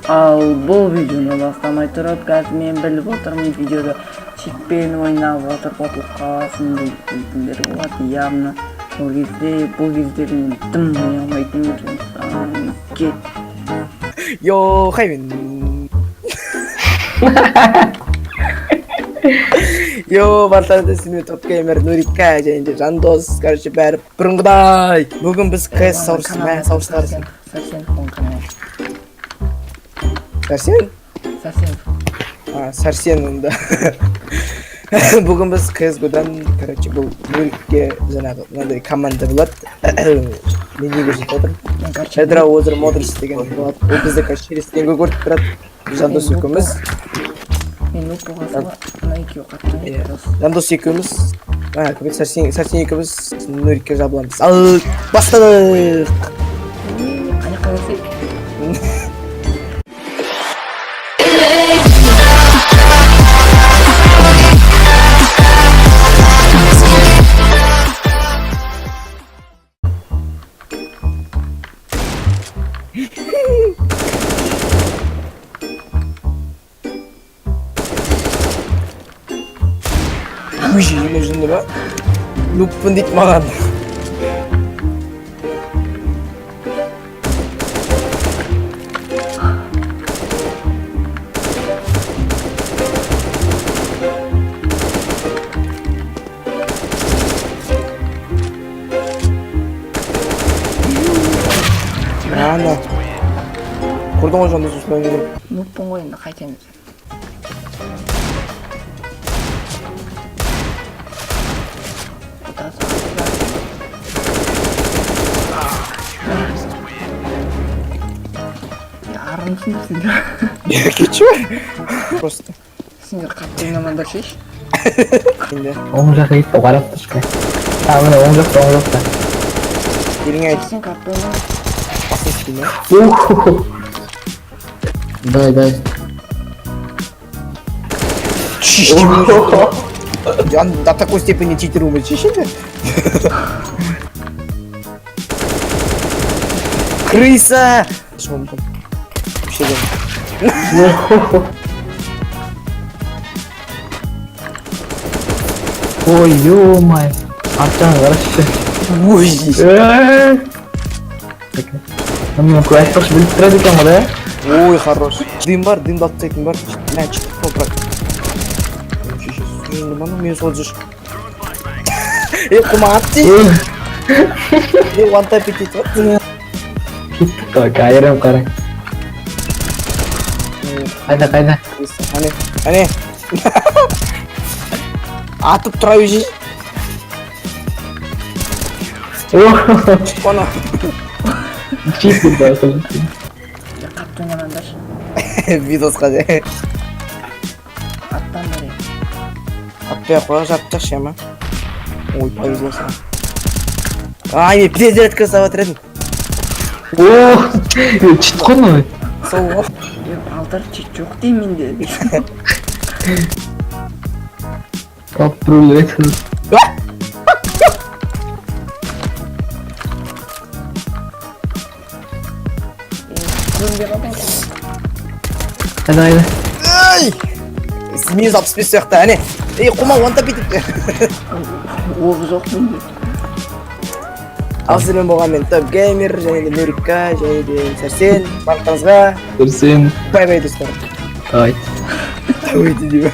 Ал бұл видеоны бастамай тұрып, қазір мен біліп отырмын, видеода читпен ойнап отырып ұтылып қаласың дейтіндер болады. Явно ол кезде, бұл кезде мен дым ойнай алмайтынмын, сондықтан кет. Йо, хай мен. Йо, барлықтарыңызға сәлем, топ геймер Нурика және де Жандос, короче, бәрі бұрынғыдай. Бүгін біз КС сауырсы, мә, сауырсы қарасын. Сәрсенов оның каналы. Сәрсен? Сәрсенов. А, Сәрсен онда. Бүгін біз CSGO-дан, короче, бұл Нурикке жаңағы мынандай команда болады. Мен не көрсетіп отырмын? Мен, короче, Эдра Озер Модрис деген болады. Ол бізді, короче, через стенге көріп тұрады. Жандос екеуміз. Мен нуб болған соң мына екеуі қатты Иә. ойнайды. Жандос екеуміз, а, кім еді? Сәрсен, Сәрсен екеуміз Нурикке жабыламыз. Ал, бастадық! Қай жаққа келсек? Ой, жеме жынды ма? Нуппын дейді маған. Ана. Көрдің ғой, Жандос, осылай келіп. Нубпын ғой енді, қайтеміз. Армысыңдар сендер. Кетші. Просто. Сендер қатты ойнамаңдар шеш. Енді. Оң жаққа кетті, қарап тұршы. А, міне оң жақта, оң жақта. Еліңе айт. Сен қатты ойнама. Басын сікейін, Уху. Дай, дай. Я до такой степени читер умный, чищите? Крыса! Что он там? Вообще да. Ой, ё-моё. Арт жағын қарашы. Ой! Міне айтпақшы, біліп тұрады екен ғой, да? Ой, хорош. Дым бар, дымды алып тастайтын бар. Мә, читер қой, брат. Мен сол жүр. Ей, құма ат дейді. Ей, one tap етіп жатыр. Кеттік қой, айырым қараң. Қайда, қайда? Әне, әне. Атып тұра берші. Қона. Читер да. Қатты ойнамаңдаршы. Видосқа де. Аттаңдар е. Атпай ақ қояйық, жатып жақшы ма? Ой, повезло саған. Ай, мен перезарядка жасап жатыр едім. О, чит қой мынау. Сол ғой. Е, балдар, чит жоқ деймін менде. Топ біреулер айтады. Көрінбей қалдың. Қайда, қайда? Ай! Минус 65 сияқты, әне. Ей, құма one tap етіпті. Оқ жоқ менде. Ал сіздермен болған мен Топ Геймер, және де Нурика, және де Сәрсен. Барлықтарыңызға Сәрсен. бай-бай, достар. Давай. Давайте деймін.